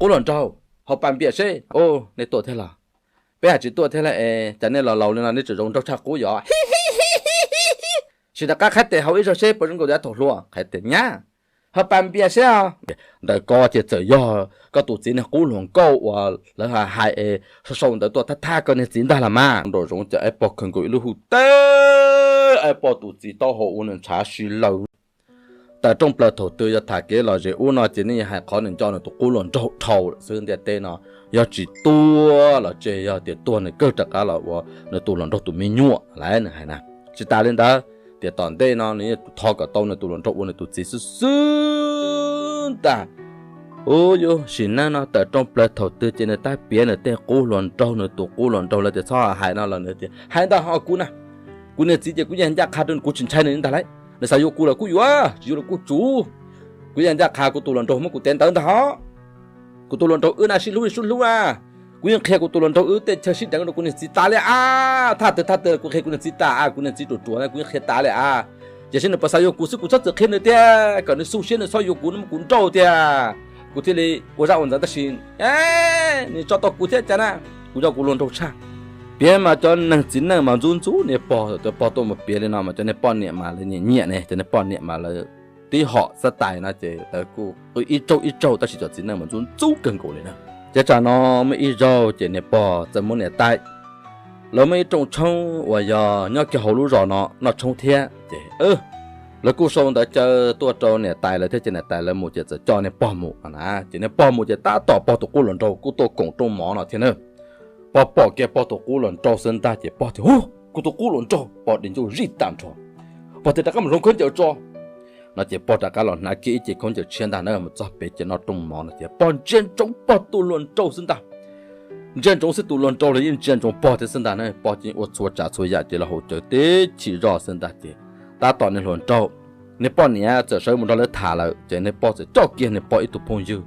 Qub hluas nraug, haus pas npias seb. Nej tuaj thiab los? Peb hais tsis tuaj thiab lawm es cas nej los laus li no nej tseem zoo nraug tshaj qub yos. Sim rov qab qhaib tes haus ib zaug seb puas zoo nkaus li thaum hluas. Qhaib tes nyab, haus pas npias seb os. Ntawm ko ces txawm yog koj tus txiv niag qub hluas nkauj uas lawv hais hais es sau sau ntawv tuaj thab thab koj niag txiv ntag los mas. Nraum zoov ces Aib Pog khaws nkaus ib lub hwj teb, Aib Pog tus txiv taub hau ua nws ntshav si laws. Tawm rooj plaws thaum twg yog tham kev lom zem ub no ces nej yuav hais qhov nws nco nws tus qub hluas nraug dhau lawm xwb ntiaj teb no. Yog tsis tuag los tseg, yog tias tuag nws kawg rov qab los ua nws tus hluas nraug tus me nyuam lawm nws hais na. Tsis tas li ntawd, tias tom ntej no nws yuav thov kom tau nws tus hluas nraug ua nws tus txiv xwb xwb ntag. Ub, yuav sim neej no tawm rooj plaws thaum twg ces nws tab piav nws tej qub hluas nraug, nws tus qub hluas nraug lawv tias txhob hais no los nws tias hais ntag ho kuv na. Kuv niag txiv ces kuv yeej ncaj qha rau nws, kuv tsis ntshai nws li ntag lauj. Nws xav yuav kuv los kuj yuav, tsis yuav los kuj tsuv. Kuv yeej ncaj qha kuv tus hluas nraug muab kuv tev ntawv ntag hos. Kuv tus hluas nraug wb na sib hlub li sib hlub a. Kuv yeej qhia kuv tus hluas nraug wb tej chaw sib deev rau kuv niag txiv tas li a. Thaj twg thaj twg kuv qhia kuv niag txiv tas a, kuv niag txiv ruam ruam na kuv yeej qhia tas li a. Tiam sis nws puas xav yuav kuv xwb kuv txhob txwm qhia nws tiag, kom nws xu siab nws txhob yuav kuv, nws muab kuv nrauj tiag. Kuv thiaj li ua zaj ua ntxeev tab sis nws tso tau kuv thiab cas na. Kuv nco kuv hluas nraug tshaj. Piav mas cov neeg txiv neej mas ntxub ntxub niag pog, cov pog tuaj mus piav li no mas cov niag poj niam mas lawv nyiam nyiam ne, cov niag poj niam mas lawv tib hom xab tais no ces lawv kuj qw ib tsaug ib tsaug tab sis cov txiv neej mas ntxub ntxub kawg nkaus li na. Ces tsam no muaj ib zaug ces niag pog txawm muab niam tais lawv muaj ib rooj tshoob uas yog nyob kiag hauv lub zos no noj tshoob thiab ces lawv kuj sau ntawv caw tuaj rau niam tais lawv thiab ces niam tais lawv mus ces txawm coj niag pog mus no na. Ces niag pog mus ces tab tom pog tus qub hluas nraug kuj tuaj koom rooj mov no thiab na. Pog pom kiag pog tus qub hluas nraug xwb ntag ces pog tias, Hu, kuv tus qub hluas nraug! Pog di ncuj zij tag nrho. Pog tias, Rov qab mus hloov khaub ncaws tso. No ces pog rov qab los hnav kiag ib ce khaub ncaws tshiab ntag na, mus txog pem ces noj rooj mov no ces pog ntsia ntsoov pog tus hluas nraug xwb ntag. Ntsia ntsoov xwb tus hluas nraug los yeej ntsia ntsoov pog thiab xwb ntag na. Pog ces ua txhua tsav txhua yam ces los haus cawv teb chim zog xwb ntag ces tab tom niag hluas nraug, niag poj niam txawm sawv mus nrog lawv tham lawm ces niag pog txawm coj kiag niag pog ib tug phooj ywg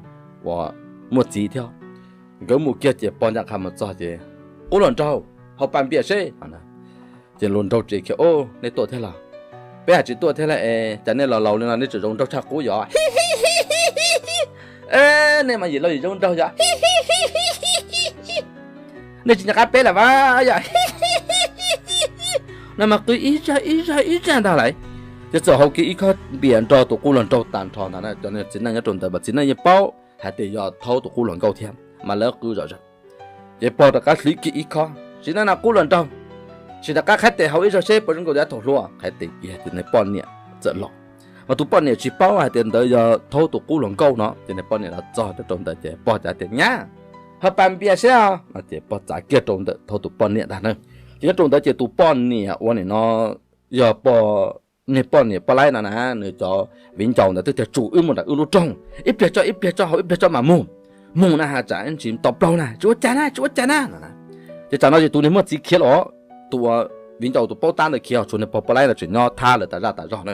uas muaj txiv thiab. Nkawd mus kiag ces pog ncaj qha mus txog ces, Qub hluas nraug, haus pas npias seb. Ces hluas nraug tsev khiav, Nej tuaj thiab los? Peb hais tsis tuaj thiab lawm es cas nej los laus li no nej tseem zoo nraug tshaj qub yos. Nej mas yim laus yim zoo nraug yos. Nej tsis nco qab peb lawm vas yom. No mas qw ib zaj ib zaj ib zaj ntag lauj. Ces txawm haus kiag ib khob npias nrog tus qub hluas nraug tag nrho ntag na. Cov txiv neej nyob rau ntawd mas txiv neej yeej paub hais tias yog thaub tus qub hluas nkauj thiab mas lawv qw zom zaws. Ces pog rov qab hlib kiag ib khob, Sim neej no qub hluas nraug, sim rov qab qhaib tes haus ib zaug seb puas zoo nkaus li thaum hluas. Qhaib tes kiag ces niag poj niam txawm los. Mas tus poj niam tsis paub hais tias ntawd yog thaub tus qub hluas nkauj no ces niag poj niam los txog rau ntawd ces pog cav tias, Nyab, haus pas npias seb os. No ces pog txav kiag rau ntawm thaub tus poj niam ntag na. Ces nyob rau ntawd ces tus poj niam ua nim no yog pog, niag poj niam poj laib no na, nws cov viv ncaus ntawd twb tias, Tsum wb mus nram wb lub rooj, ib pliag tso ib pliag tso, haus ib pliag tso mam mus. Mus na has tsam ib ntsis tau plaub na, tsis ua cas na, tsis ua cas na no. Ces tsam no ces tus niag muaj txiv khiav los, tus viv ncaus tus paub tab ntawd khiav, tshuav niag pog poj laib ntawd tseem nyob thab lawv tas zaj tas zog na.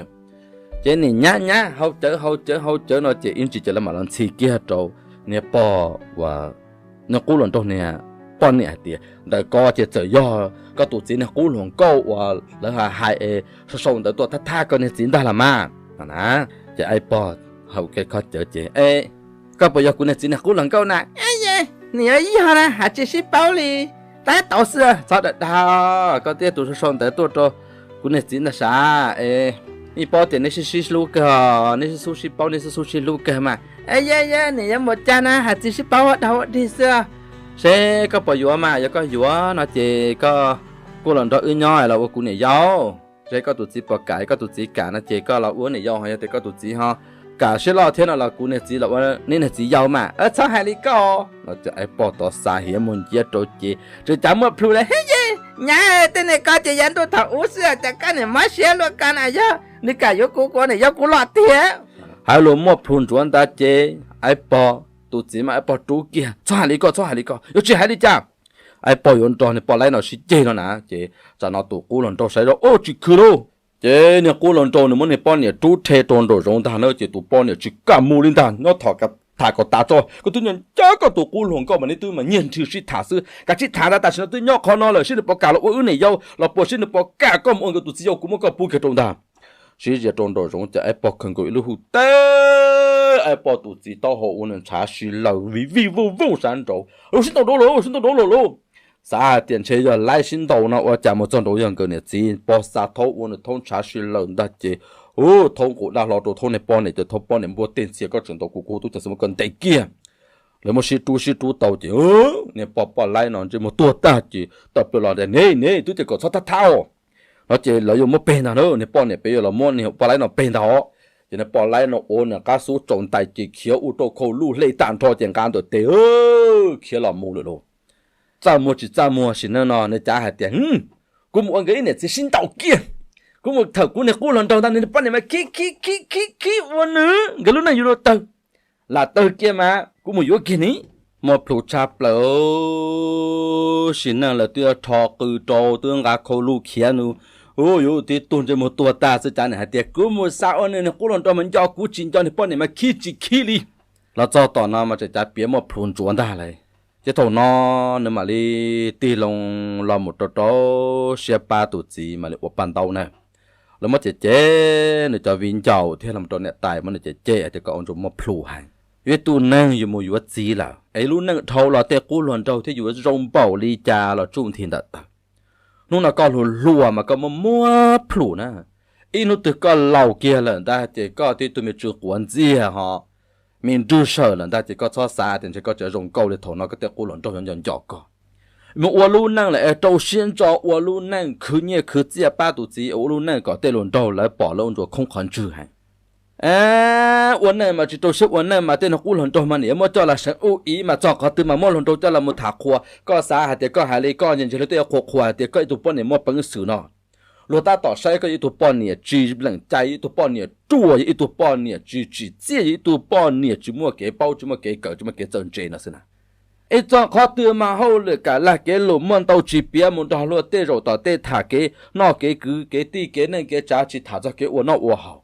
Ces niam nyab nyab haus cawv haus cawv haus cawv no ces ib ntsis ces lawv mam los ntxhi kiag rau niag pog uas niag qub hluas nraug niag poj niam hais tias, Ntawm ko ces txawm yog koj tus txiv niag qub hluas nkauj uas lawv hais hais es sau sau ntawv tuaj thab thab koj niag txiv ntag los mas no na. Ces Aib Pog haus kiag khob cawv ces, E, koj puas yog kuv niag txiv niag qub hluas nkauj na? Nws yuav yog na, hais tsis sib paub li. Tab tau xwb, txhob dag dag, koj twb yog tus sau sau ntawv tuaj rau kuv niag txiv ntag sav. E, nej paub tias nej sib sib hlub kawg, nej sib xub sib paub, nej sib xub sib hlub kawg mas. E, yog yog nws yuav mus cas na, hais tsis sib paub ua dog ua dig xwb. Seb koj puas yuav mas, yog koj yuav no ces koj kuj los nrog wb nyob los ua kuv niam yau. Seb koj tus txiv puas kam, koj tus txiv kam no ces koj los ua niam yau, ho yog tias koj tus txiv ho kam siab loj thiab no los kuv niag txiv los ua neb niag txiv yau mas. Txhob hais li koj. No ces Aib Pog tov xav hiav mus nciab rau ces tseem cav muaj plhu li, Hib yej, nyab, tej niag ko ces yav ntuj thaum ub xwb cas koj niam mob siab luaj ko na, yog nws kam yuav kuv kuv ua niam yau kuv los tiag. Hais lus muaj plhu ntsuav ntawd ces Aib Pog tus txiv mas Aib Pog rub kiag, Txhob hais li koj, txhob hais li koj, yuav tsis hais li cas. Aib Pog yuav nrog niag poj laib no sib ceg no na ces tsam no tus qub hluas nraug saib zoj, Ub, tsis khwv lauj. Ces niag qub hluas nraug nws muab niag poj niam rub rhe rau nraum zoov ntag na ces tus poj niam tsis kam mus li ntag, nyob tham kom tas tso, koj twb nco nco koj tus qub hluas nkauj mas neb twb mas nyiag nrhiav sib tham xwb, kav tsij tham ntag, tam sim no twb nyob qhov no lawm, seb nws puas kam los ua wb niam yau los puas, seb nws puas kam koj mus ua nkawd tus txiv yau, kuv muab koj pub kiag rau ntag. Sib zia rau nraum zoov ces Aib Pog khaws nkaus ib lub hwj teb, Poj tus txiv taub hau ua nws ntshav si laws vij vij vuj vuj sab nraud, sib ntaus nraud lawm, sib ntaus nraud lawm lauj. Xav hais tias ntshe yog laib sib ntaus no ua cas mus txog nraud yog nkawd niam txiv pog xa thaub ua nws thaub ntshav si laws ntag ces, thaub nqus dab hlo rau thaub niag poj niam ces thaub poj niam npuaj teg ntxhias, koj tseem ntaus kuv, kuv tub ceev xwm muab koj ntes kiag. Lawv muab sib rub sib rub tau ces niag pog poj laib no ntsej muag tuag tag ces tawm plaws los tias, Ne ne, twb tias kom txhob thab thab os. No ces lawv yuav muab peg ntag na, niag poj niam pem yuav los muab niag poj laib no peg ntag os. Ces niag poj laib no ua nws qab xub tsaus ntais ces khiav ua rau khau luj hle tag nrho ces nqa ntawm tes khiav los mus lawm lauj. Txaj muag tsis txaj muag sim neej no nws cav hais tias, Kuv mus ua nkawd ib niam txiv sib ntaus kiag. Kuv mus thawm kuv niag qub hluas nraug ntag, niag poj niam mas khib khib khib khib khib ua nws, nkawd lub neej yuav luag tawg. Lam tawg kiag mas kuv mus yuav kiag ni. Muaj plhus tshaj plaws, sim neej lawv twb rho qw rau, twb nqa khau luj khiav nws, yuav tib tug ntsej muag tuag tag xwb, cav niam hais tias, Kuv mus xa ua nws niag qub hluas nraug mas nco kuv tsis nco, niag poj niam mas khib tsis khib li. Los txog tom no mas tseem cav piav muaj plhus ntsuav ntag lauj. Ces thaum no nws mam li tig loo los mus rau rau siab pab tus txiv mam li ua paj ntaub na. Lawv muab cem cem nws cov viv ncaus thiab los rau niam tais muab nws cem cem hais tias kom ua ntsuag muaj plhus heev. Yus ib tug neeg yus mus yuav txiv lawm es lub neej dhau los tej qub hluas nraug thiab yuav zoo npaum li cas los tsuj nthi ntawm tawg. Hnub no koj hluas hluas mas koj muaj muaj plhus na. Ib hnub twg koj laus kiag lawm ntag ces koj tib tug me tsw quav ntxiag ho me nrwg sawm lawm ntag ces koj txhob xav tias ntshe koj tseem zoo nkauj li thaum no koj tej qub hluas nraug yuav nco nco koj. Mus ua lub neej lawm es rau siab ntso ua lub neej khwv nyiaj khwv txiaj pab tus txiv ua lub neej kom tej hluas nraug lawv pom lawv ua ntsuag khoob qhov ntswg heev. Ua neej mas tsis rau siab ua neej mas tej niag qub hluas nraug mas nim muab coj los seev ub ib mas txog qhov twg mas muab hluas nraug coj los mus tham qhuas. Koj xav hais tias koj hais li koj ntse ntse li tej qhuas qhuas hais tias koj ib tug poj niam muaj peev xwm no. Luag tab tom saib koj yog ib tug poj niam tsis lees cai, yog ib tug poj niam ruam, yog ib tug poj niam tsis tsim txiaj, yog ib tug poj niam tsis muaj kev paub, tsis muaj kev kawm, tsis muaj kev txawj ntse no xwb na. Es txog qhov twg mas hauj lwm kam lag kev lus muaj ntau tsis piav mus nrog luag tej zaum tom tej tham kev noj kev kwv kev tij kev neej kev tsav tsis tham txog kev ua noj ua haus.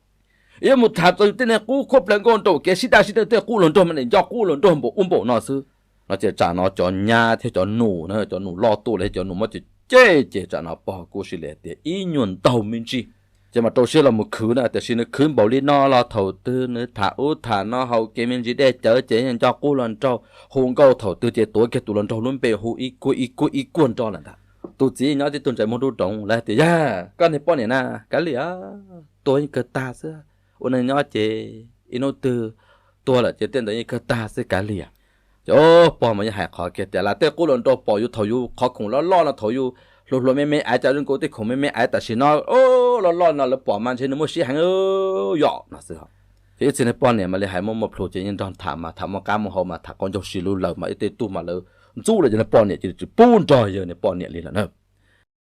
Yuav mus tham txog yus tej niag qub khuab plawv nkauj nraum kev sib daj sib deev tej qub hluas nraug mas nim nco qub hluas nraug npaum ub npaum no xwb. No ces tsam no cov nyab thiab cov nus na, cov nus loj tuaj li cov nus muab cem cem ces tsam no pog kuj sim li hais tias ib nyuag ntaug me ntsis. Ces mam rau siab los mus khwv na, tiam sis nws khwv npaum li no los thaum twg nws tham ub tham no haus kev me ntsis dej cawv ces yeej nco qub hluas nraug, hu nkauj thaum twg ces tuav kiag tus hluas nraug lub npe hu ib kuag ib kuag ib kuag nrog lawm ntag. Tus txiv nyob tib tug ntsais muag dub doog lawv hais tias, Yag, koj niag poj niam na, kav liam, tuag yeej kawg tag xwb. Ua neej nyob ces ib hnub twg tuag lawm ces tej ntawd yeej kawg tag xwb, kav liam. Ces pog mas yeej hais qhov kiag tias lam tej qub hluas nraug pom yus thaum yus qhov khoom loj loj no, thaum yus hluas hluas me me aiv, cas zoo nkaus tej khoom me me aiv tam sim no loj loj no lawv pom mas ntshe nws muaj siab heev yom no xwb. Ces ib txhia niag poj niam mam li hais muaj muaj plhus ces yeej nrog tham mas tham muaj qab muaj hau mas tham qaug ncaug si lug lawm mas ib tej tug mas lawv ntxub lawm ces niag poj niam cia li tsis pub nrog yawg niag poj niam li lawm na.